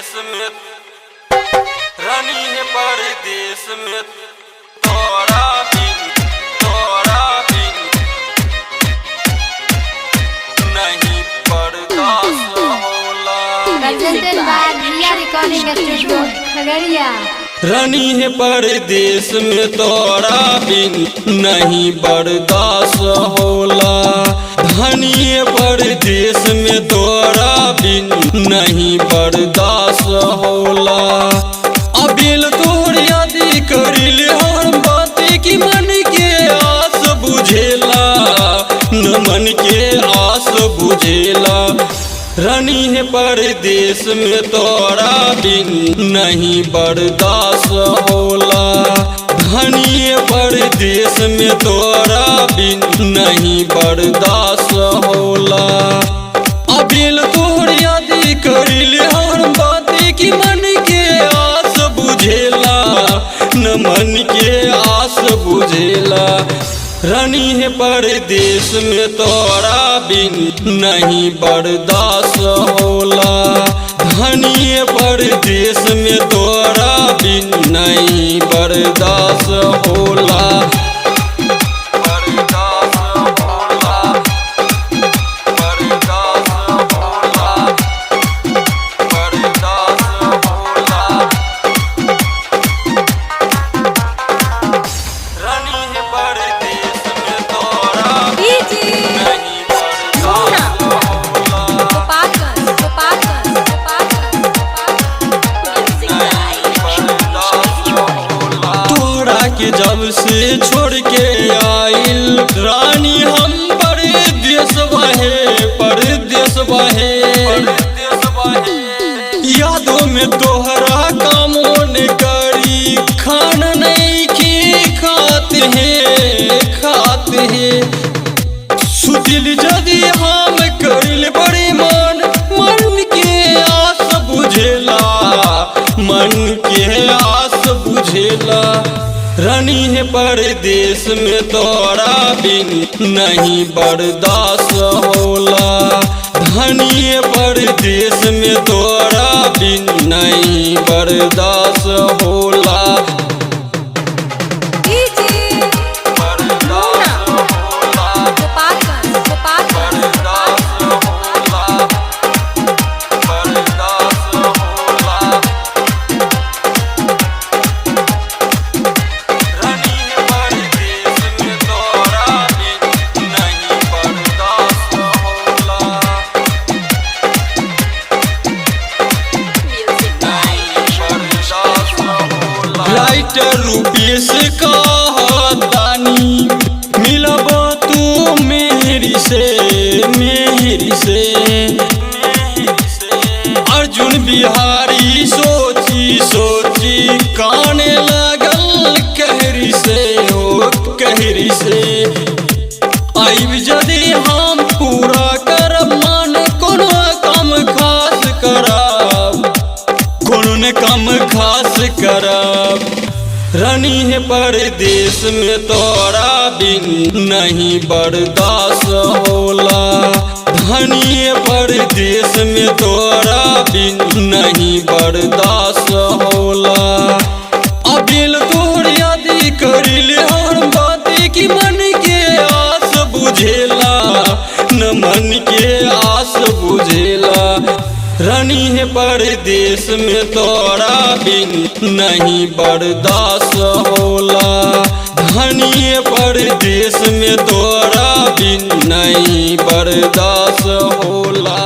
परदेश में, रानी है परदेश में, तोरा बिन, तोरा बिन नहीं बर्दाश्त होला। Presented by Riya Recording Studio, Khagaria. रानी है परदेश में तोरा बिन नहीं बर्दाश्त होला। धनी है परदेश में तोरा बिन नहीं बर्दाश्त होला। अबिल तोहर यादी करिल हर बाती की मन के आस बुझेला, न मन के आस बुझेला। रानी है परदेश में तोरा बिन नहीं बर्दाश्त होला। धनी है परदेश में तोरा बिन नहीं बर्दाश्त होला। अबिल तोहर यादी करिल हर बाती की मन के आस बुझेला, न मन के आस बुझेला। रानी है परदेश में तोरा बिन नहीं बर्दाश्त होला। धनी है परदेश में तोरा बिन नहीं बर्दाश्त होला। बर्दाश्त होला, बर्दाश्त होला, बर्दाश्त होला। रानी है परदेश में तोरा डीजे नहीं बर्दाश्त होला। गोपालगंज, गोपालगंज, गोपालगंज, गोपालगंज। तोरा के जब से छोड़ के आइल रानी हम परदेश बहे, परदेश बहे। यादों में तोहरा कामों न करी, खाना नहीं की खाते हैं, खाते हैं। सुतिल जदि हम करिल बड़ी मन, मन के आस बुझेला, मन के आस बुझेला। रानी है परदेश में तोरा बिन नहीं बर्दाश्त होला। धनी है परदेश में तोरा बिन नहीं बर्दाश्त होला। डीजे बर्दाश्त होला, गोपालगंज, गोपालगंज, बर्दाश्त होला, बर्दाश्त होला। रानी है परदेश में तोरा बिन नहीं बर्दाश्त होला। नहीं बर्दाश्त होला। राइटर रूपेश कहतानी मिलब तू मेहरी से, मेहरी से। अर्जुन बिहारी सोची सोची काने लागल कहरी से, हो कहरी से। आइब जदि हम पूरा करब मन, कोनो काम खास करब, कोनो ने काम खास करब। रानी है परदेश में तोरा बिन नहीं बर्दाश्त होला। धनी है परदेश में तोरा बिन नहीं बर्दाश्त होला। अबिल तोहर यादी करिल हर बाती की मन के आस बुझेला, न मन के आस बुझेला। रानी है परदेश में तोरा बिन नहीं बर्दाश्त होला। धनी है परदेश में तोरा बिन नहीं बर्दाश्त होला।